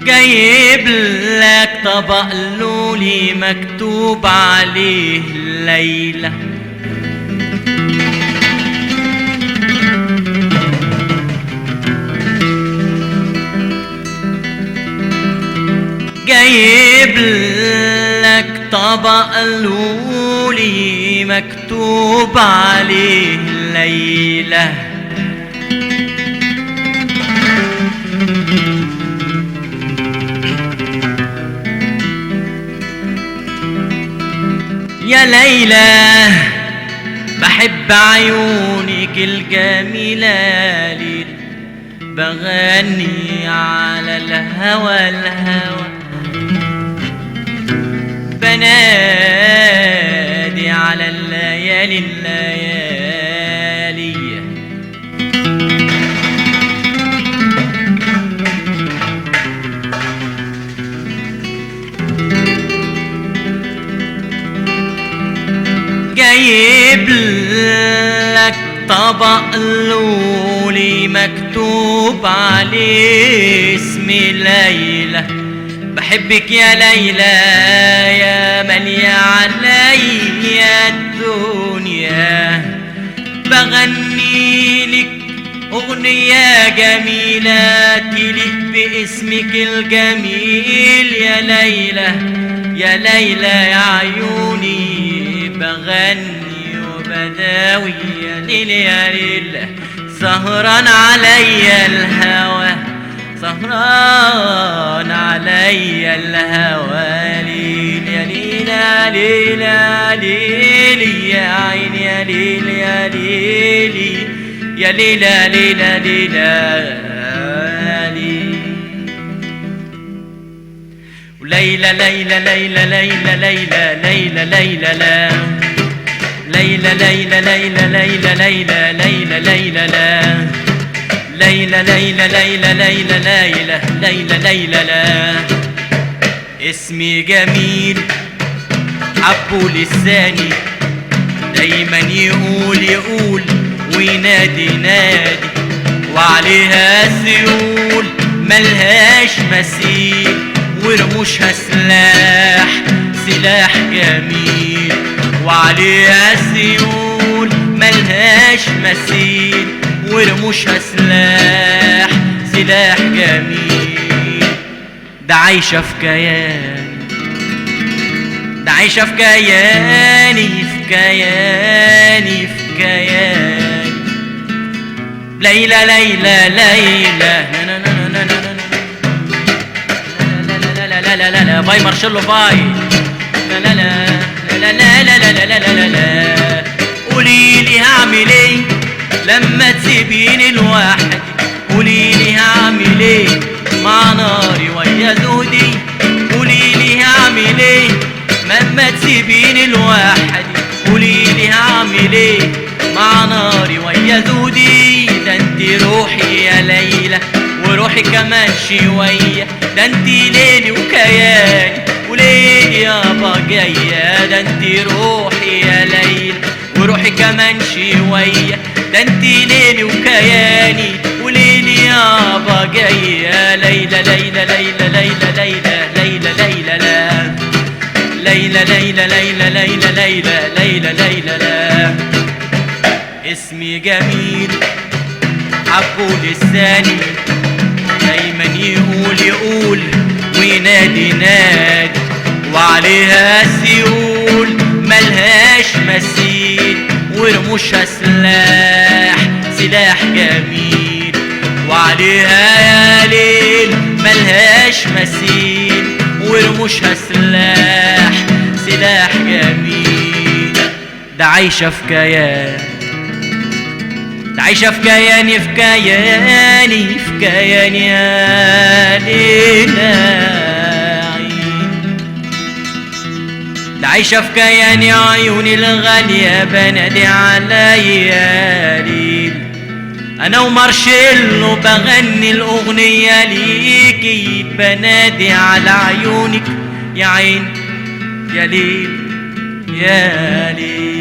جايب لك طبق لولي مكتوب عليه ليلى. جايب لك طبق لولي مكتوب عليه ليلى. يا ليلى بحب عيونك الجميلة ليل، بغني على الهوى الهوى، بنادي على الليالي الليالي. جايب لك طبق لولي مكتوب عليه اسم ليلى، بحبك يا ليلى يا مالية عليا الدنيا، بغني لك أغنية جميلة تليق باسمك الجميل يا ليلى، يا ليلى يا عيوني، بغني وبداوي يا ليل يا ليل، سهران عليا الهوى، سهران عليا الهوى، ليل يا ليل يا ليل يا ليل يا عيني يا ليل يا ليلي يا ليل يا ليل يا ليل يا ليل. وليلى ليلى ليلى ليلى ليلى ليلى ليلى لا، ليلى ليلى ليلى ليلى ليلى ليلى ليلى لا، ليلى ليلى ليلى ليلى ليلى ليلى ليلى لا. اسمي جميل حبوا لساني، دايما يقول يقول وينادي نادي، وعليها سيول ملهاش مثيل، ورموشها سلاح سلاح جميل، وعليها سيول ملهاش مثيل، ورموشها سلاح سلاح جميل. ده عايشة في كياني، ده عايشة في كياني، في كياني، في كياني. ليلى ليلى ليلى لا لا لا لا لا باي مارشيلو باي لا لا لا لا لا لا لا لا لا لا لا. قوليلي هعمل ايه لما تسيبيني لوحدي، قوليلي هعمل ايه مع ناري ويا زهدي، قوليلي هعمل ايه لما تسيبيني لوحدي، قوليلي هعمل ايه مع ناري ويا زهدي. ده انت روحي يا ليلى وروحي كمان شوية، ده انت ليلي وكياني وليلي يابا جاية، ده انت روحي يا ليلى وروحي كمان شوية، ده انت ليلي وكياني وليلي يابا جاية. ليلى ليلى ليلى ليلى ليلى ليلى ليلى لا، ليلى ليلى ليلى ليلى ليلى ليلى ليلى لا. اسمي جميل حبوا لساني، دايما يقول يقول وينادي نادي، وعليها سيول ملهاش مثيل، ورموشها سلاح سلاح جميل، وعليها يا ليل ملهاش مثيل، ورموشها سلاح سلاح جميل. ده عايشة في كيان، ده عايشة في كياني، في كياني، في كياني يا ليلى عين. ده عايشة في كياني عيوني الغالية بنادي عليا ليل، أنا ومارشيلو بغني الأغنية ليكي، بنادي على عيونك يا عين يا ليل يا ليل.